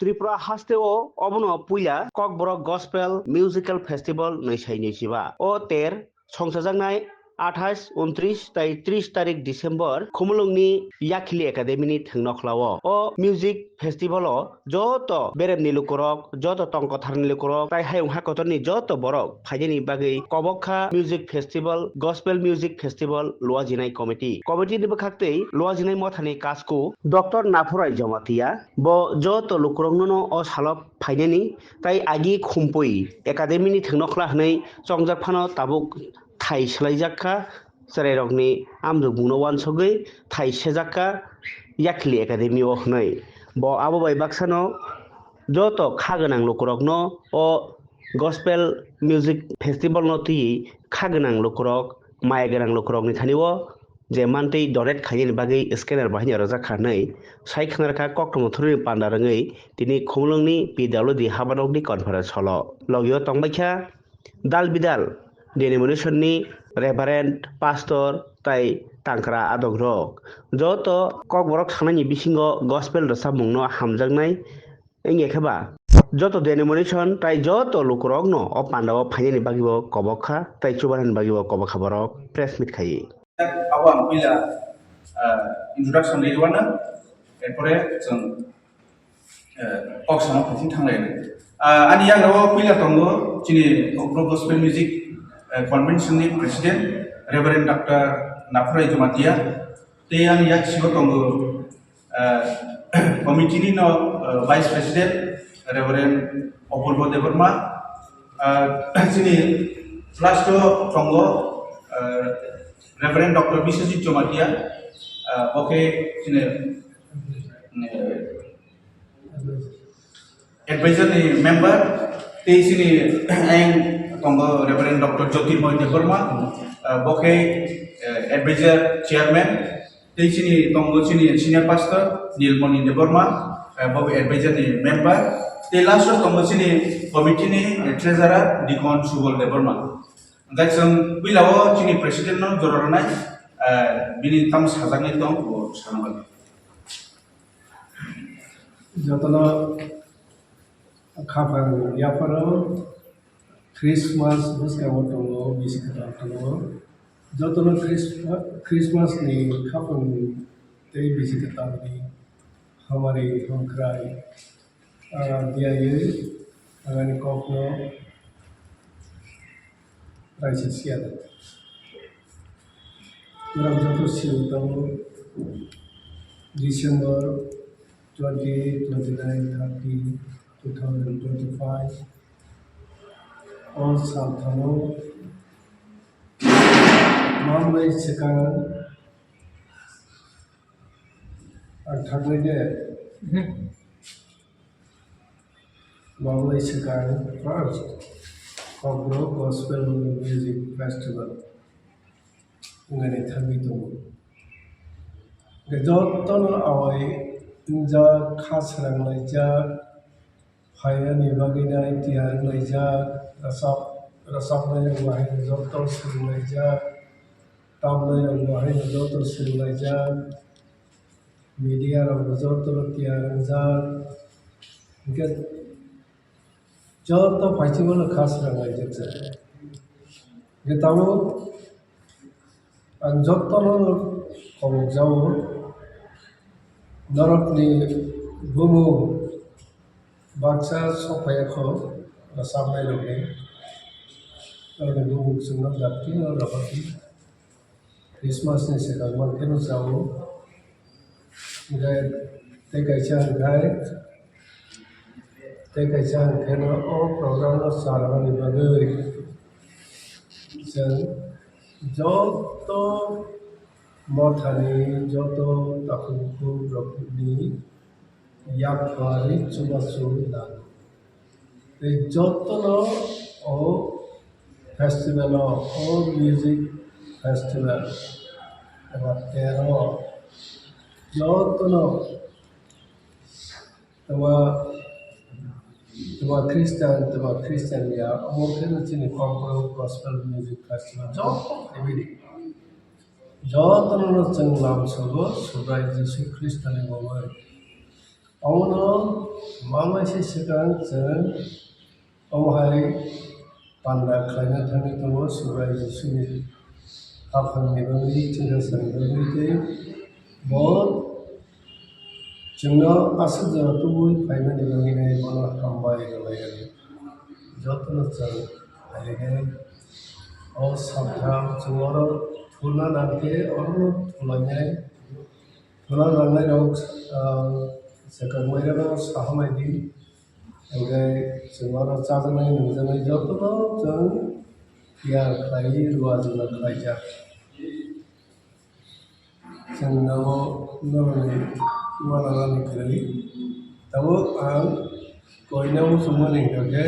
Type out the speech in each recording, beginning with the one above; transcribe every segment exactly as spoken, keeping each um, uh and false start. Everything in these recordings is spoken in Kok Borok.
Tripura hasteo obono puila Kokborok Gospel Musical Festival nwi sai nwi chiba. O ter songchajaknai athais, untris tai tris tarik December Khumulwngni Yakhili Academy ni thwngnokhla-o. O music festival-o joto beremni lukurok, joto tongkotharni lukurok tai hayung hakotorni joto borok phainani bagwi kobok kha Music Festival, Gospel Music Festival luajinai committee. Committee ni bwkhaktwi luajinai mothani kasku Doctor Naphurai Jamatia. Bo joto lukurokno o salo phainani tai agi khumpui academy ni thwngnokhla hwnwi chongjak phano tabuk thai swlaijak kha, chwrairokni amjokmungno uansugwi thai sejak kha Yakhili Academy o hwnwi. Bo abo bai baksano joto kha gwnang lukurokno o Gospel Music Festival no twiwi kha gwnang lukurok, maya gwnang lukurokni thani o je mantwi donate khainani bagwi scanner bo haino rwjak kha hwnwi sai khna rwkha koktwma thuruni panda rwngwi tini Khumulwngni P W D habanokni conference hall-o. Logio tongbaikha dal bidal denomination ni Reverend, Pastor tai tangkra adok rok. Joto kokborok thangnaini bisingo gospel rwchapmungno hamjaknai wngya khe ba joto denomination tai joto lukurokno o pandao phainani bagwibo kobok kha tai chubanani bagwibo kobok kha borok press meet khaiwi. Abo ang puila, ah, introduction ri rwna, erpore chwng, eh, kok sama phaising thanglainai. Ah, ani yagra o puila tongo chini Kokborok Gospel Music, eh, Convention ni President Reverend Doctor Naphurai Jamatia, tei ani yaksigo tongo, ah, committee ni no, ah, Vice President Reverend Apurbo Debbarma, ah, chini last o tongo, ah, Reverend Doctor Biswajit Jamatia, ah, bo khe chini, eh, advisor ni member, tei chini ayang tongo Reverend Doctor Jyotirmoy Debbarma, ah, bo khe, eh, advisor chairman, tei chini tongo chini senior pastor Nilmoni Debbarma, eh, bo advisor ni member, tei last o tongo chini committee ni, eh, treasurer Deacon Subol Debbarma. Hwnkhe chwng puila o chini president no jora rwnai, eh, bini tamo sajaknai tong bo sana bagwi. Jotono khaphang yapharo Christmas bwskango tongo, bisi kwtal tongo. Jotono Christma-, Christmas ni khaphang tei bisi kwtal ni hamari hamkrai, ah, biyaiwi ang ani kokno raisa siya. Norok joto sio tongo, December twenty eight, twenty nine, thirty, two thousand twenty five. O salthano manwi swkang ang thangwi de. Manwi swkang first Kokborok Gospel Music Festival wngani thangwi tongo. Hwnkhe jotono awai wngjak, kha sranglaijak, phainani bagwi nai tiyar wnglaijak, rwchap-, rwchapnairokbo haino joto swrwnglaijak, tamnairokbo haino joto swrwnglaijak, media rokbo jotono tiyar wngjak. Hwnkhe joto phaisingmano kha sranglaijak se. Hwnkhe tabuk ang jotono khorokjao, norokni bumung baksa sokphaiya kho, rwchapnairokni, norokni bumung chwngno dakti, norok rohordi. Christmas ni swkang mankheno chao. Hwnkhe tei kaisa hwnkhe, tei kaisa hwnkhe no o program no charwmani bagwi chwng joto mothani, joto takhuk bukhuk rokni yaphari chubachu nango. Tei jotono o festival o, o music festival eba tero jotono twa, twa Christian, twa Christian ya, omo khe no chini Kokborok Gospel Music Festival joto khaibidi. Jotono no chwng lam sogo Subrai Jisu Khristoni mungwi. Omono mamaisa swkang chwng omo hai panda khlaina thangwi tongo, Subrai Jisuni khaphangni bagwi, chwngsacha ni bagwi tei bo chwngno aswk jora tubui phaimani bagwi bono hambai rwlai. Jotono chwng phainai o saltham chwng oro thuna nangkhe oro thulainai. Thuna nangnai rok, ah, swkang mairano sahamai di. Hingke chwng oro chajaknai nungjaknai jotono chwng tiyar khlaiwi ruajuna khlaijak. Chwng nabo norokni uanarani kwrwi. Tabuk ang koina muchungmani hwnkha khe,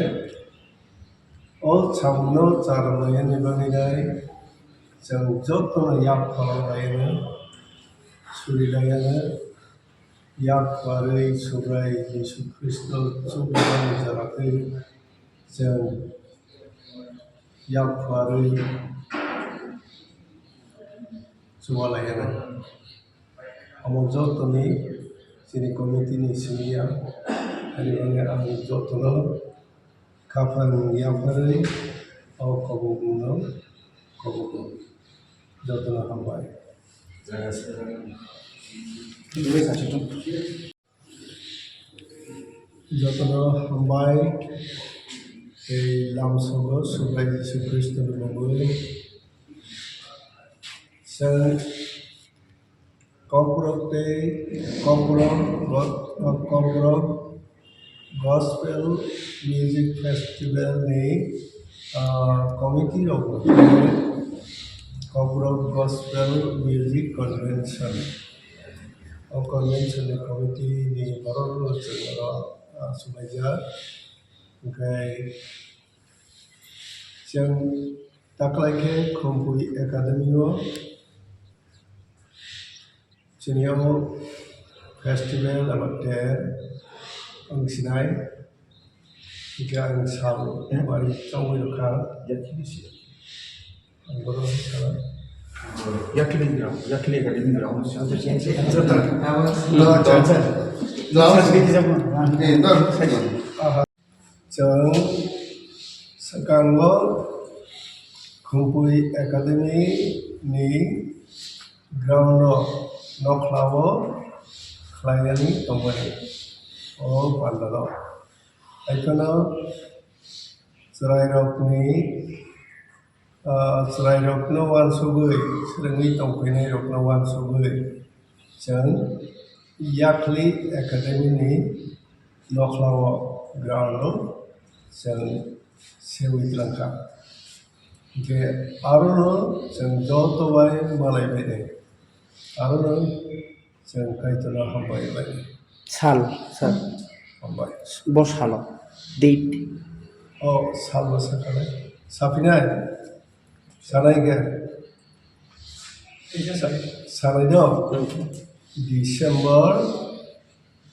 o samungno charwlainani bagwi nai chwng jotono yak phalanglaino, surilaino, yak pharwi Subrai Jisu Khristo chukmani jora twi chwng yak pharwi chubalaiano. Omo jotoni chini committee ni simi ya, ani bagwi ang jotono khaphang yapharwi o kobokno kobogo. Jotono hambai. Jotono hambai tei lamsogo Subrai Jisu Khristo ni mungwi. Chwng Kokborok tei Kokborok, Kokborok Gospel Music Festival ni, ah, committee rok, Kokborok Gospel Music Convention. O convention ni committee ni borok rok chwng oro, ah, swbaijak. Hwnkhe chwng taklai khe Khumpui Academy o chini o festival aba ter wng sinai, hwnkhe ang sal bari chongwi rwkha. Ang bono wngkha. Yakli gram, Yakli Academy gram. Chwng swkango Khumpui Academy ni ground o nokla o khlainani tongmani o panda no. Haiphano chwrairokni, ah, chwrairokno uansugwi, swrwngwi tongphainairokno uansugwi, chwng Yakli Academy ni nokhlao ground o chwng sewi twlangkha. Hwnkhe arono chwng joto bai malai bainai. Arono Chwng Kaitorno hambai bai. Sal, sal. Hambai. Bo salo. Date. O sal bo sakha le. Saphinai. Sanai khe. Sanai do. Hmm. December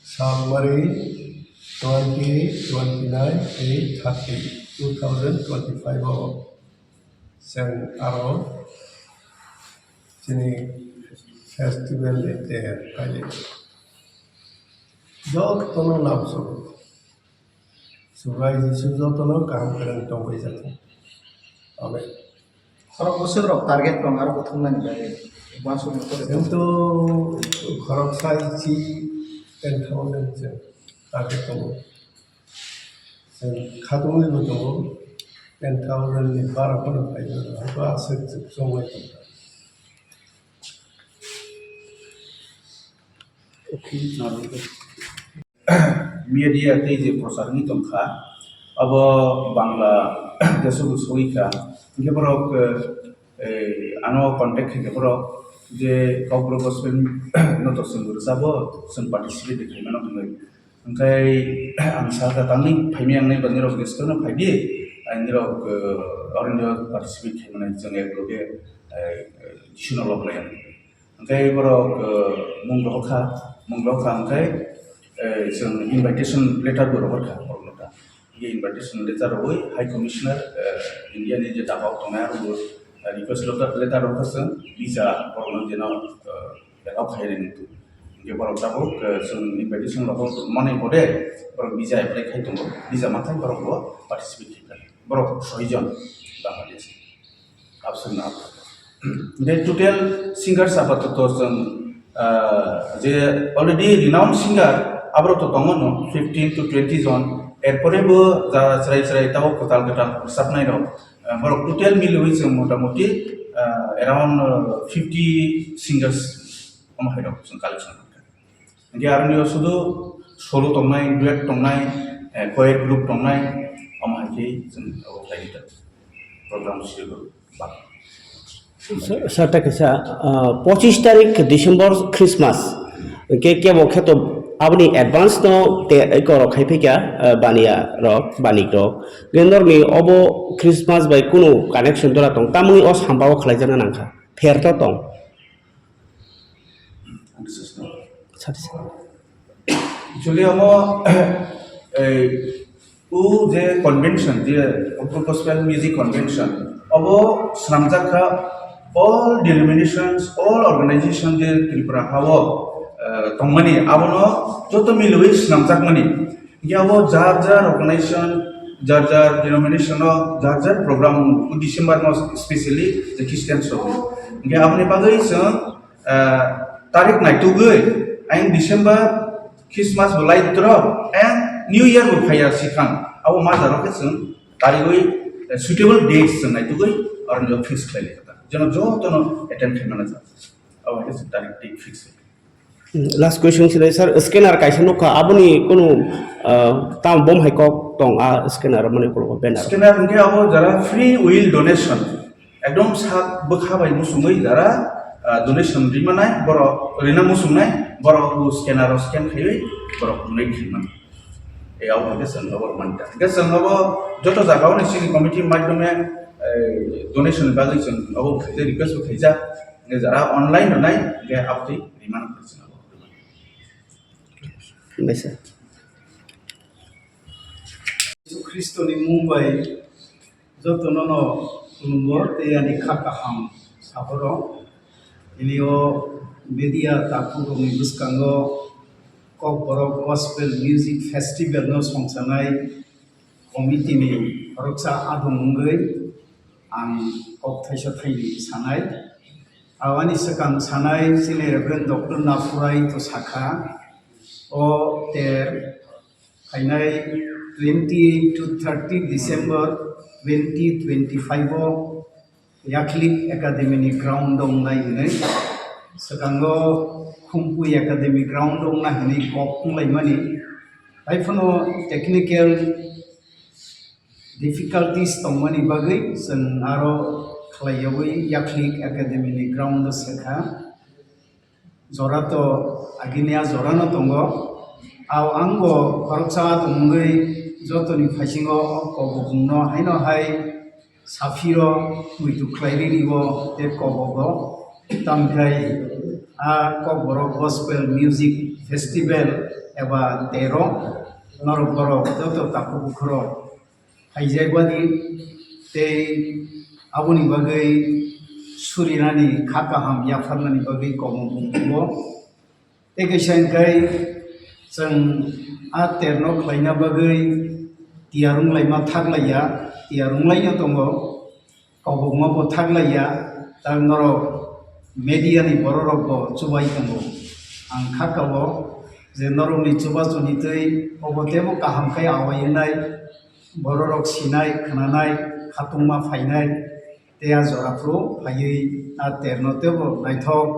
salmari twenty, twenty-nine, eight, thirty, two thousand twenty-five o. Chwng aro chini festival ni ter kailaio. Jotono lamsogo. Subrai Jisu jotono kaham kwrwng tongbai jathung. Amen. Khorok bwswk rok target tong aro buthumnani bagwi uansukmung khe. Chwng to khorok sai chi ten thousand chwng target tongo. Chwng khatungwi bo tongo, ten thousand ni bara phano phaio, haiba aswk chwng chongwi tongkha. Media tei je prochar wngwi tongkha, abo Bangla deso bo sogwi kha. Hwnkhe borok, eh, ano contact khaikhe borok je Kokborok Gospel no to chwng rwchabo, chwng participate khaimano hwnwi. Hwnkhe ang sakha, tangwi phaimani ang nai ba nirok guest no phai di, ai nirok, eh, oro nirok participate khaimani chwng ek loge, eh, Jisuno lob lai ang. Hwnkhe borok, eh, mung rohor kha, mung rohor kha hwnkhe, eh, chwng invitation letter bo rohor kha borok no ta. Hwnkhe invitation letter rohoi High Commissioner, eh, India ni je Dhaka o tongnai aro bo, eh, request letter, letter rohor kha chwng visa borok no jeno, eh, allow khai rwni tu. Hingke borok tabuk, eh, chwng invitation rok mani bode, borok visa apply khai tongo, visa manthai borok bo participate khai kha. Borok soi jon Bangladesh. Absent na. Hingke total singers apatoto chwng, eh, je already renowned singer aborok to tongo no, fifteen to twenty jon. Erpore bo ja chwrai chwrai tabo kwtal kwtal rwchapnai rok, eh, borok total miliwi chwng motamoti, eh, around, eh, fifty singers omo hai rok chwng collection kha. Hingke aroni o sudu solo tongnai, duet tongnai, eh, choir group tongnai, omo hai khe chwng abo khlai di ta program schedule ba. Sir, sir, ta kisa, ah, pochis tarik December Christmas. Ke, kebo khe to aboni advance no te, eh, korok khai phikya, eh, baniya rok, banik rok. Gendor ni obo Christmas bai kunu connection dora tong, tamoni o sampao khlai jana nangkha. Pher to tong. Sir, sir. Actually, omo, eh, O je convention, je Gospel Music Convention, obo swnamjak kha all denominations, all organization je Tripura ha-o, eh, tongmani, abono joto milwi swnamjakmani. Hingke abo jar jar organization, jar jar denomination o jar jar program o December no specially je Christian rok. Hingke aboni bagwi chwng, eh, tarik naitugwi ayang December Christmas bo lai drop and New Year bo phaiya sikhang. Abo ma jaro khe chwng tarigwi, eh, suitable dates chwng naitugwi aro fix khlai lai kha. Jeno jotono attend khai mana ja. Abo khe chwng tarik date fix. Last question sini, sir, scanner kaisa nukha, aboni kunu, ah, tam bom hai kok tong, ah, scanner mani ukulok banner. Scanner hwnkhe abo jara free will donation. Ekdom sak bwkha bai musungwi jara, ah, donation rima nai, borok rina musungnai, borok bo scanner o scan khaiwi borok donate khaimani. E abo hwnkhe chwng abo manta. Hwnkhe chwng abo joto jagao ni chini committee maidhyome, eh, donation ni bagwi chwng abo khaijak, request bo khaijak. Hwnkhe jara online rwnai, hwnkhe aboni rima nai chwng abo. Hambaisa. Jisu Khristoni mung bai jotono no khulumgo tei ani kha kaham saphoro. Tini o media takhuk rokni bwskango Kokborok Gospel Music Festival no songchanai committee ni khoroksa adong wngwi ang kok thaisa thaini sanai. Aboni swkang sanai chini Reverend Doctor Nafurai to sakha, o ter phainai twenty to thirty December twenty twenty-five o Yaklik Academy ni ground o wngnai hwnwi. Swkango Khumpui Academy ground o wngna hwnwi kok wnglaimani. Haiphano technical difficulties tongmani bagwi chwng aro khlaiyawi Yaklik Academy ni ground o swkha. Jora to agini a jora no tongo. Ao ang bo khoroksa tongmungwi jotoni phaisingo o kobokbungno haino hai saphiro muitu khlai rini o tei kobogo. Tamkhai a Kokborok Gospel Music Festival eba tero norok borok joto takhuk bukhurok phaijak badi tei aboni bagwi surinani kha kaham yapharnani bagwi kobokbung tongo. Tei kaisa hwnkhe chwng a terno khlaina bagwi tiyar wnglaima thaklaiya, tiyar wnglaino tongo, kobokma bo thaklaiya, ta norok media ni borok rok bo chubai tongo. Ang kha kao je norokni chubachu ni twi obo teibo kaham khe awai wngnai, borok rok sinai, khwnanai, khatungma phainai, tei a jora phuru phaiwi a terno teibo naithok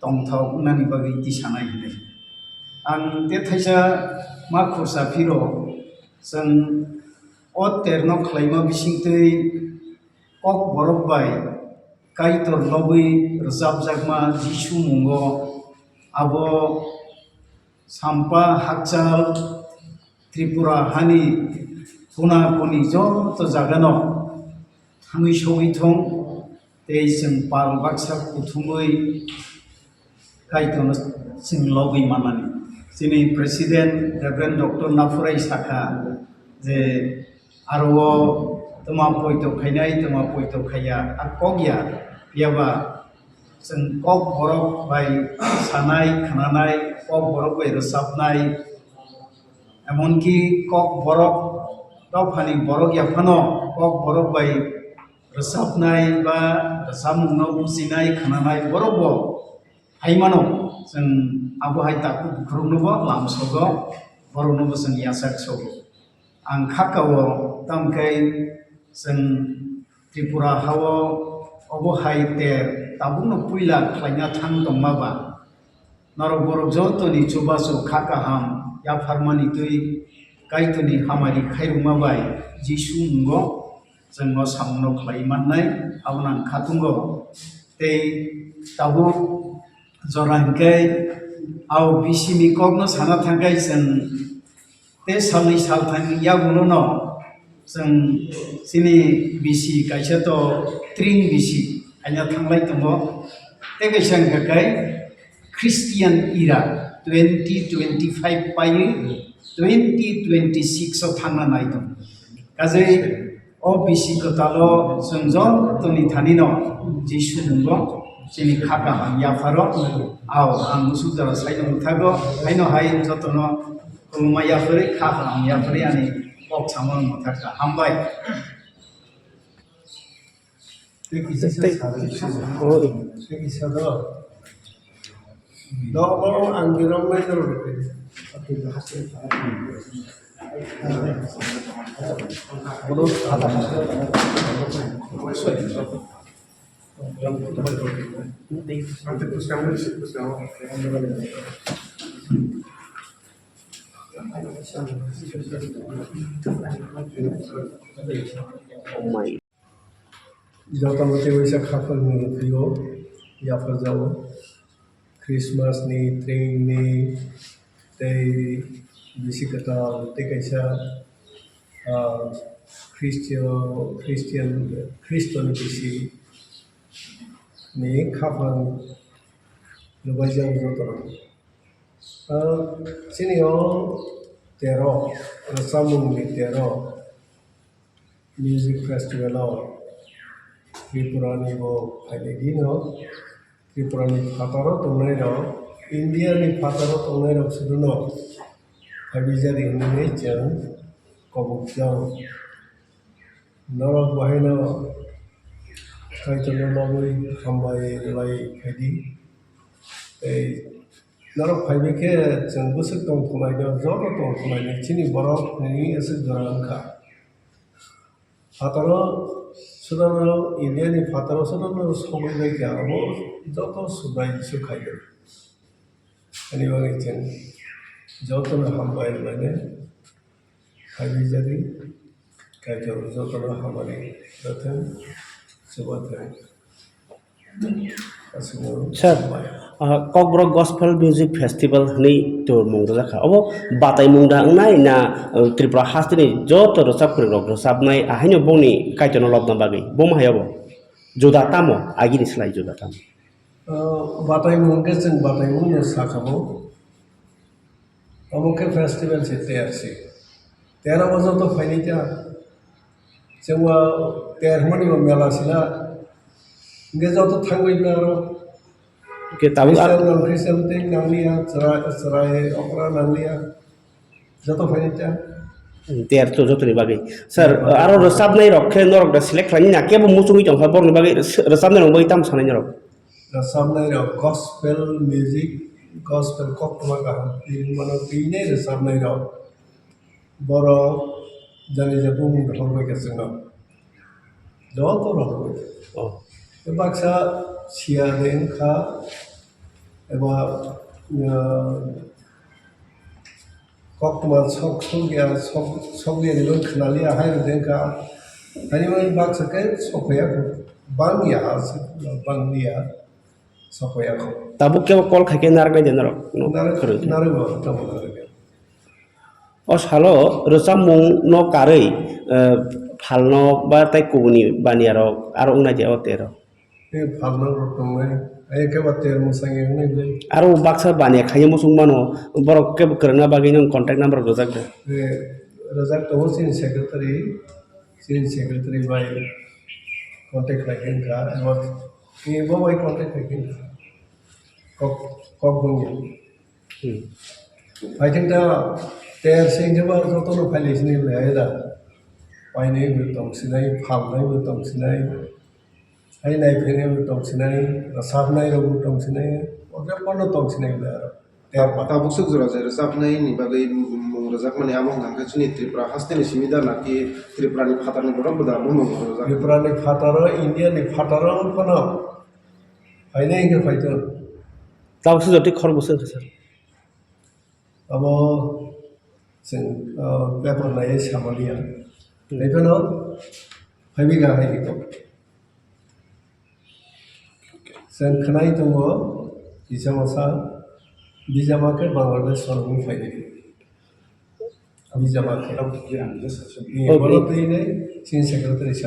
tongthok wngnani bagwi tisanai hwnwi. Ang tei thaisa ma khursa phiro, chwng o terno khlaima bisingtwi Kokborok bai Kaitor lobwi rwchapjakma Jisu mungo abo Sampa hakchal Tripura hani kuna kuni joto jagano thangwi sogwi thung tei chwng pal baksa kuthumwi Kaitorno chwng lobwi manmani. Chini President Reverend Doctor Naphurai sakha je aro o twma poito khainai, twma poito khaiya, a kok ya, phiyaba chwng Kokborok bai sanai, khwnanai, Kokborok bai rwchapnai, emonki Kokborok dophani borok ya phano Kokborok bai rwchapnai ba rwchapmungno bujinai, khwnanai borok bo hai mano. Chwng abo hai takhuk bukhurokno bo lamsogo, borokno bo chwng yachak sogo. Ang kha kao, tamo khe chwng Tripura hao obo hai ter tabukno puila khlaina thang tongma ba, norok borok jotoni chubachu kha kaham yapharmani twi Kaitorni hamari khairokma bai Jisu mungo chwngno samungno khlai mannai, abono ang khatungo. Tei tabuk jora hwnkhe ao bisini kokno sana thangkhai chwng tei salni salthani yagulono chwng chini bisi kaisa to tring bisi aina thanglai tongo. Tei kaisa hwnkha khe Christian era twenty twenty-five pai twenty twenty-six o thangna nai tongo. Kajai o bisi kwtalo chwng jotoni thanino Jisu mungo chini kha kaham yapharo. Ao ang musuk jora saino mwthago, haino hai jotono Khulumma yapharwi, kha kaham yapharwi ani kok samung mwthakha. Hambai. Tei kisa sa, kisa sa. Oi. Tei kisa do. Dogo ang dirok nai doro. Jotono tei waisa khapang ni thwiyo yapharjago. Christmas ni, tring ni, tei bisi kwtal, tei kaisa, ah, Christian, Christian, Christian bisi ni khapang rwbaijak jotono. Ah, chini o tero, rwchapmung ni tero. Music festival o Tripura ni bo phainai di no, Tripura ni phataro tongnai rok, India ni phataro tongnai rok sudu no phaibijari hinwi chwng kobok jago. Norok bo haino Kaitorno nogwi hambai rwlai phaidi. Tei norok phaibai khe chwng bwswk tong thungnai no, joto tong thungnai ni chini borok ni aswk jora wngkha. Phataro sudangrok, India ni phataro sudangrok sogwi bai kha, abo joto Subrai Jisu khaio. Ani bagwi chwng jotono hambai rwlainai khaijak jagwi, Kaitor jotono hamari rwthwng, chubathwng. Sir, ah, Kokborok Gospel Music Festival hwnwi tumung rwjak kha. Obo bataimung da wngnai na, ah, Tripura hasteni joto rwchapkwrwirok rwchapnai, ahaino bongni Kaitorno lobna bagwi? Boma hai obo? Juda tamo? Agini slai juda tamo? Ah, bataimung hwnkhe chwng bataimung no sakha bo. Omo khe festival se ter se. Ter abo joto phainai ta. Chwngma ter hwnmani bo mela sina. Hwnkhe joto thangwi mela ro. Hwnkhe tabuk ar- Christian non Christian tei nangliya, chwrai, chwrai okra nangliya. Joto phainai ta. Ter to jotoni bagwi. Sir, aro rwchapnai rok khe norok da select khlainai na kebo muchungwi tongkha borokni bagwi rwchapnai rok bagwi tamo sanai norok? Rwchapnai rok gospel music, gospel koktwma kaham twi mano twi nai rwchapnai rok. Borok jani je bumung rohor bai khe chwngno. Joto rohor bai khe. Oh. Tei baksa siya de wngkha eba, ah, koktwma sok, sok ya, sok, sok ya ni bagwi khna liya hai rwde wngkha. Haini bagwi baksa khe sok ya, bang ya, bang liya. Sokoyakho. Tabuk kebo call khaikhe narwknai de norok? Narwk-, khwrwngkhe. Narwgo, tamo narwgo. O salo rwchapmung no karwi, eh, phalnok ba tei kubuni baniya rok aro wngnai de o tero? Eh, phalnok rok tongnai. Ai kebo ter mwsang yang nai ble. Aro baksa baniya khaye muchung mano, borok kebo kwrwngna bagwi nwng contact number rwjak de? Eh, rwjak tongo chini secretary, chini secretary bai contact khlai khe wngkha, abo Ni bo bai contact khai khe kok, kok bangya. Hmm. Paithak da ter sing jeba joto no phailai sini le ai da. Painai bo tong sinai, phalnai bo tong sinai. Hai nai phainai bo tong sinai, rwchapnai rok bo tong sinai, o joto no tong sinai le aro. Ter ba. Tabuk swk jora je rwchapnai ni bagwi mung rwjakmani abo hwnkha khe chini Tripura haste ni simi da naki Tripura ni phatar ni borok bo da bo mung rwjak? Tripura ni phatar o, India ni phatar o phano phainai hwnkhe phaito. Tabuk swk jora tei khorokbo swk kha sir. Abo chwng, ah, paper naiwi samaliya. Hmm. Tei phano phaibi ga hai rikok. Chwng khwnai tongo, kisa masa bijama khe Bangladesh sorokni phaidi. Bijama khe. Oh, bono twi nai chini secretary sa.